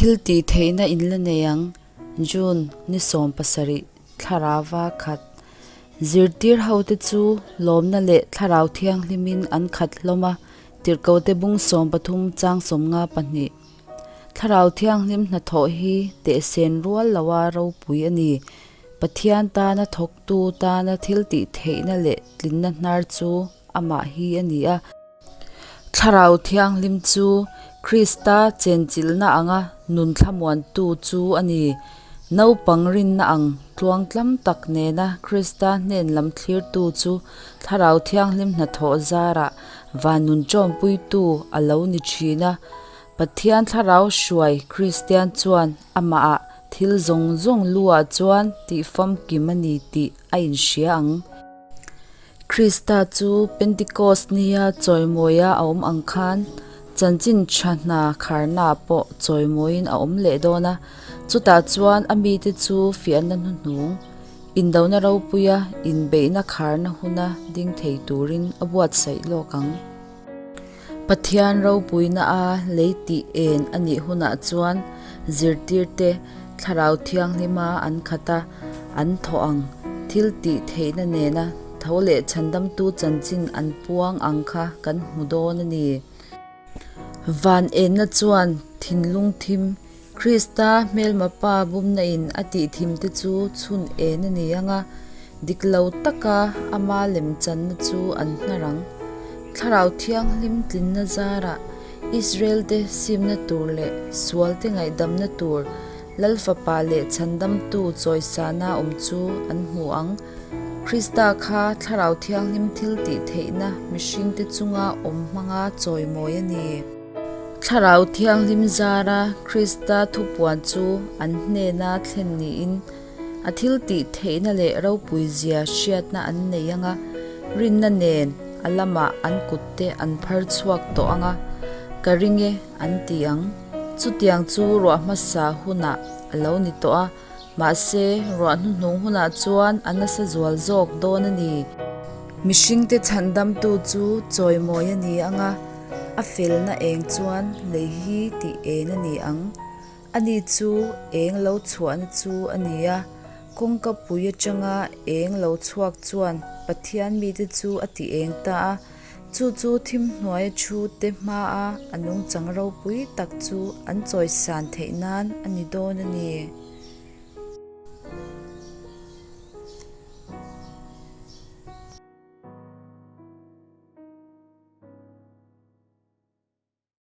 Thiltihtheihna in la nei ang, June ni 17, Thlarauva khat. Zirtir hote chu lawmna leh Thlarau Thianghlimin an khat hlawm a, Tirhkote bung 13 chang 52. Thlarau Thianghlim hnathawh hi tehsen rual loa ropui a ni. Pathian tana thawktu tana thiltihtheihna leh tlinna hnar chu amah hi a ni a. Thlarau Thianghlim chu Krista chenchilhna anga nun thlamuantu chu a ni. Naupang rinna ang tluangtlam tak nena Krista hnen lam thlirtu chu Thlarau Thianghlim hnathawh zarah van nun ṭawmpuitu a lo ni ṭhin a. Pathian Thlarau hruai Kristian chuan amahah thil zawng zawng luah chuan tihfamkim a ni tih a inhria ang. Krista chu Pentecost nia chawimawia a awm ang khan chanchin tha hna kharnaah pawh chawimawiin a awm leh dawn a, chutah chuan a mite chu fiahna hnuhnung, indona ropuia inbeihna kharna huna ding thei turin a buatsaih lawk ang. Pathian ropuina a lei tih en a nih hunah chuan zirtirte Thlarau Thianghlima an khat a, an thawh ang thil tih theihna nena tho leh chhandamtu chanchin an puang ang kha kan hmu dawn a ni. Van enna chuan thinlung thim, Krista hmelma pa bumna in a tih thim te chu chhun en a ni ang a, dik lo taka ama lemchanna chu an hnar ang. Thlarau Thianghlim tlinna zarah Israel te simna tur leh sual te ngaihdamna tur Lal Fapa leh Chhandamtu chawisana awm chu an hmu ang. Krista kha Thlarau Thianghlim thil tih theihna mihringte chunga awm hmanga chawimawi a ni. Thlarau Thianghlim zara Krista thupuan chu an hnena thlen niin a thil tih theihna leh ropui zia hriatna an nei ang a, rinna nen a lamah an kutte an phar chhuak tawh ang a, ka ring e an ti ang. Chutiang chu ruah hmasa hunah a lo ni tawh a, mahse ruah hnuhnung hunah chuan a nasa zual zawk dawn a ni. Mihringte chhandamtu chu chawimawi a ni ang a, a felna eng chuan lei hi tih en a ni ang. Ani chu eng lo chhuahna chu a ni a, kawngka pui atanga eng lo chhuak chuan Pathian mite chu a ti eng ta a, chu chu thim hnuaia thu te hmaa a nungchang ropui tak chu an chawisan theih nan a ni dawn a ni.